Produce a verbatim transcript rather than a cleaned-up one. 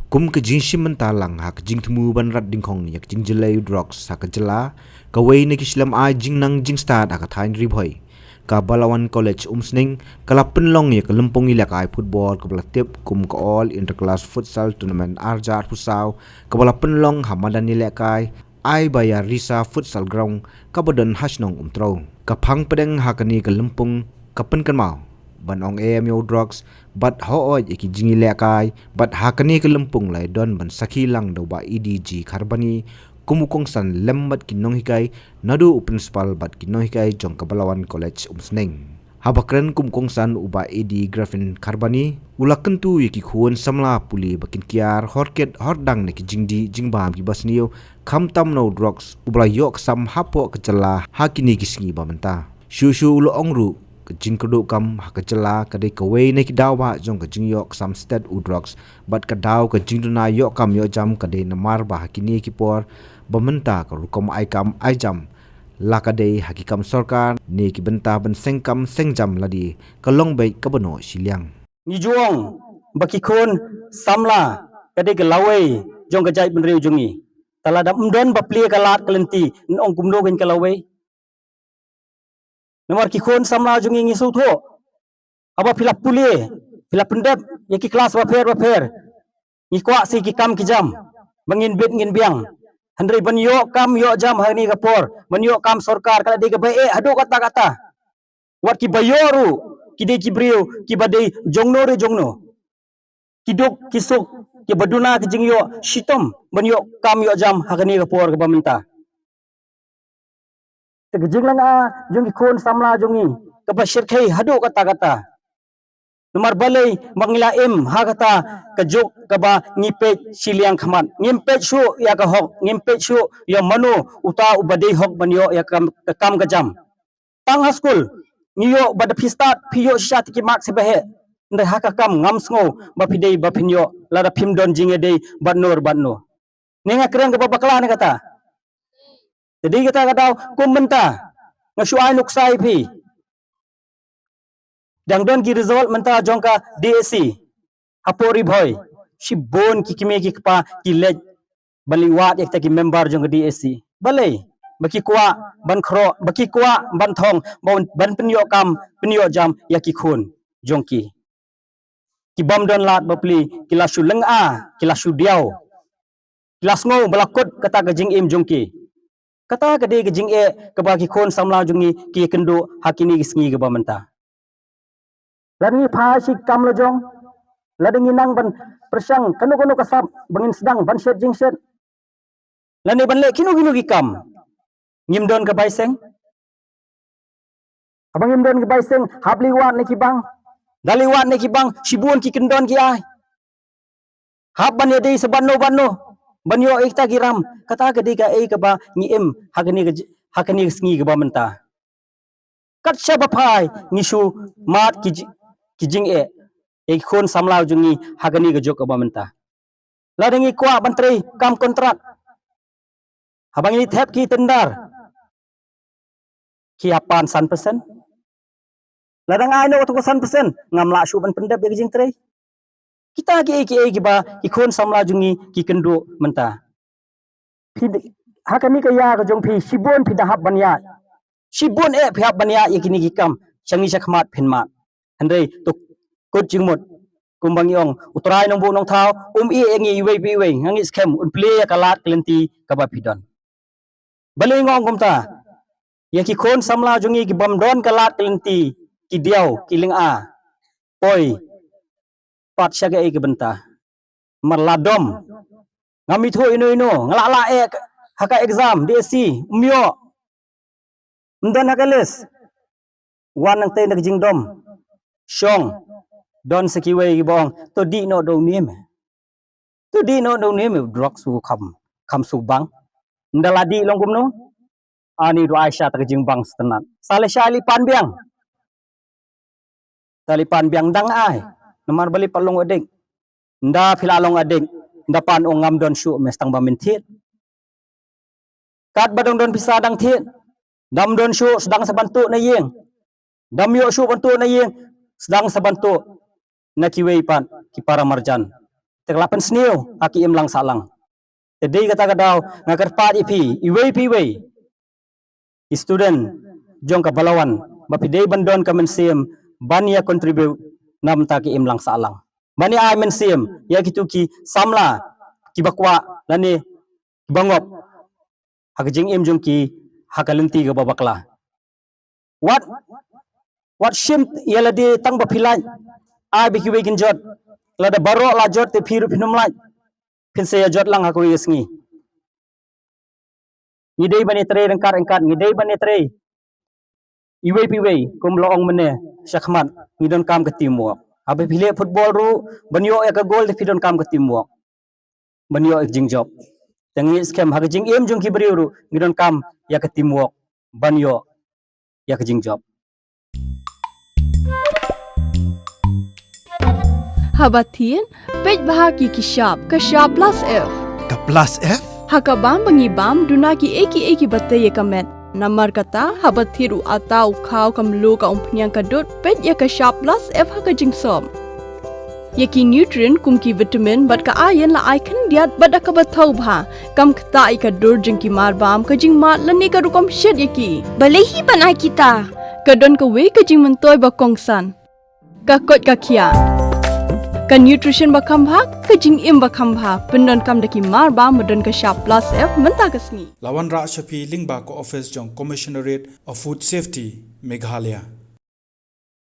Kum ka jingshim bynta lang ha ka jingthmu ban rat dyngkhong ïa ka jingjyllei u drugs ha ka jylla, kawei na ki shlem ai jingnang jingstad ha ka thaiñ Ri Bhoi, ka Balawan College Umsning, ka la pynlong ïa ka lympung ïalehkai football kaba la tip kum ka All Inter Class Futsal Tournament ar hajar arphew saw, kaba la pynlong ha madan ïalehkai Aibayarisa Futsal Ground, kaba don ha shnong Umtrew. Ka phang pdeng ha kane ka lympung ka pynkynmaw ban ong em ïa u drugs bad hooid ïa ki jingïalehkai, bad ha kane ka lympung la ïadon ban sakhi lang da u Bah A D G Kharbani kum u kongsan lem bad ki nonghikai, naduh u principal bad ki nonghikai jong ka Balawan College Umsning. Haba kren kum u kongsan u Bah A D G Griffin Kharbani u la kyntu ïa ki khun samla pule ba kin kiar hor kit hor dang na ki jingdih jingbam kiba sniew, khamtam na u drugs uba la ïoh ksam hapoh ka jylla ha kine ki sngi ba mynta. Shuh shuh u la ong ruh, ka jingkyrduh kam ha ka jylla ka dei kawei na ki daw ba jong ka jingïoh ksam stet u drugs, bad ka daw ka jingduna ïoh kam ïoh jam ka dei namar ba ha kine ki por ba mynta ka rukom ai kam ai jam la ka dei ha ki kam sorkar ne ki bynta ban seng kam seng jam lade, ka long beit kaba noh shiliang. Ngi ju ong ba ki khun samla ka dei ka lawei jong ka jaitbynriew jong ngi. Te lada ym don ba plie ka lad ka lynti, yn ong kumno kein ka lawei? Namar ki khun samla jong ngi, ngi sngewthuh, haba phi la pule, phi la pyndep ïa ki klas bapher bapher, ngi kwah sa ki kam ki jam ba ngin bit ngin biang. Hynrei ban ïoh kam ïoh jam ha kane ka por, ban ïoh kam sorkar, ka la dei kaba eh haduh katta katta. Wat kiba ïoh ruh ki dei ki briew kiba dei jongno re jongno, ki duk ki suk, kiba duna ki jingïoh shitom ban ïoh kam ïoh jam ha kane ka por kaba mynta. Te ka jinglynga jong ki khun samla jong ngi kaba shyrkhei haduh katta katta. Namar balei ba ngi la im ha kata ka juk kaba ngi peit shiliang khmat, ngim peit shuh ïa ka hok, ngim peit shuh ïa mano uta uba dei hok ban ïoh ïa ka kam, ka kam ka jam. Tang ha skul ngi ïoh ba da phi stad phi ïoh shisha ki marks ba heh, hynrei ha ka kam ngam sngew ba phi dei ba phin ïoh lada phim don jingïadei bad no re bad no. Ne nga kren kaba bakla ne kata? Te dei kata ka daw kum mynta nga shu ai nuksa ïa phi. Dang don ki result mynta jong ka D S C hapoh Ri Bhoi. Shibun ki kmie ki kpa ki leit ban leit wad ïa kita ki member jong ka D S C. Balei? Ba ki kwah ban khroh, ba ki kwah ban thong, ban, ban pynïoh kam pynïoh jam ïa ki khun jong ki. Ki bym don lad ba plie, ki la shu lynga, ki la shu diaw, ki la sngew ba la kut kata ka jingim jong ki. Kata ka dei ka jingeh kaba ki khun samla jong ngi ki kynduh ha kine ki sngi kaba mynta. Lada ngi phai shi kam la jong, lada ngi nang ban pyrshang kano kano ka sap ba ngin sdang ban shet jingshet, lane ban leh kino kino ki kam, ngim don ka bai seng. Haba ngim don ka bai seng, hap leit wad na ki bank. Da leit wad na ki bank, shibun ki kyndon ki ai. Hap ban ïadei sa bad no bad no ban ïoh ïa kita ki ram. Kata ka dei kaei kaba ngi im ha kane ka j-, ha kane ka sngi kaba mynta. Kat shaba phai ngi shu mad ki ji-, ki jingeh ïa ki khun samla jong ngi ha kane ka juk kaba mynta. Lada ngi kwah ban trei kam kontrak, haba ngi thep ki tender, ki hap pan san percent. Lada nga ai noh kata ka san percent, ngam lah shuh ban pyndep ïa ka jingtrei. Kita kiei kiei kiba ki khun samla jong ngi ki kynduh mynta. Phi, ha kane ka ïa ka jong phi, shibun phi da hap ban ïaid. Shibun eh phi hap ban ïaid ïa kine ki kam, sha ngi sha khmat phin mad. Hynrei to kut jingmut, kumba ngi ong, U Trai Nongbuh Nongthaw um ïeh ïa ngi iwei pa iwei, nga ngeit skhem un plie ïa ka lad ka lynti kaba phi don. Balei nga ong kumta? Ïa ki khun samla jong ngi ki bym don ka lad ka lynti, ki diaw, ki lynga, poi, pat sha kaei ka bynta. Namar la dom, ngam ithuh ino ino, nga lah lah eh ha ka exam D S C, ym ïoh, ym don ha ka list. Wan nangtei na ka jingdom, shong, don sa kiwei kiba ong, to dih noh da une me. To dih noh da une me, drugs u kham, kham shu bang. Ynda la dih long kumno? Ani, to ai sha ta ka jingbang sngewtynnat. Sa leit shai leit pan biang. Ta leit pan biang dang ai. Namar balei? Pat long addict. Ynda phi la long addict, ynda pan ong ngam don shuh me, sdang ba men thied. Katba dang don pisa dang thied. Dam don shuh, sdang sa ban tuh na ïing. Dam ïoh shuh ban tuh na ïing, sdang sa ban tuh na kiwei pat ki para marjan. te ka la pynsniew ha ki imlang sahlang. Te dei kata ka daw nga kyrpad ïa phi iwei pa iwei, i student jong ka Balawan, ba phi dei ban don ka mynsiem ban ïa contribute na bynta ki imlang sahlang, ban ïa ai mynsiem ïa kito ki samla kiba kwah lane kiba ngop ha ka jingim jong ki ha ka lynti kaba bakla. Wat, wat shim ïa lade tang ba phi lait, ai ba kiwei kin jot. Lada baroh la jot te phi ruh phin ym lait, phin sa ïa jot lang ha kawei ka sngi. Ngi dei ban ïatrei ryngkat ryngkat, ngi dei ban ïatrei iwei pa iwei, kum la ong mynne shakhmat, ngi donkam ka teamwork. Haba phi leh football ruh, ban ïoh ïa ka goal te phi donkam ka teamwork ban ïoh ïa ka jingjop. Te ngi skhem ha ka jingim jong ki briew ruh ngi donkam ïa ka teamwork ban ïoh ïa ka jingjop. Haba thied, peit bha ki ki shap, ka shap plus F. Ka plus F? Ha ka bam ba ngi bam, duna ki ei ki ei kiba tei ïa ka met. Namar kata, haba thied u atta u khaw ka mluh ka umphniang ka dud, peit ïa ka shap plus F ha ka jingsop. Ïa ki nutrient kum ki vitamin bad ka iron la ai khyndiat bad da kaba thaw bha. Kam ktah ïa ka dur jong ki marbam, ka jingmad lane ka rukom shet ïa ki. Balei hi ban ai kita? Ka don kawei ka jingmyntoi ba kongsan. Ka koit ka khiah. Ka nutrition ba kham bha, ka jingim ba kham bha. Pyndonkam da ki marbam ba don ka shap plus F mynta ka sngi. La wanrah sha phi lyngba ka office jong Commissionerate of Food Safety, Meghalaya.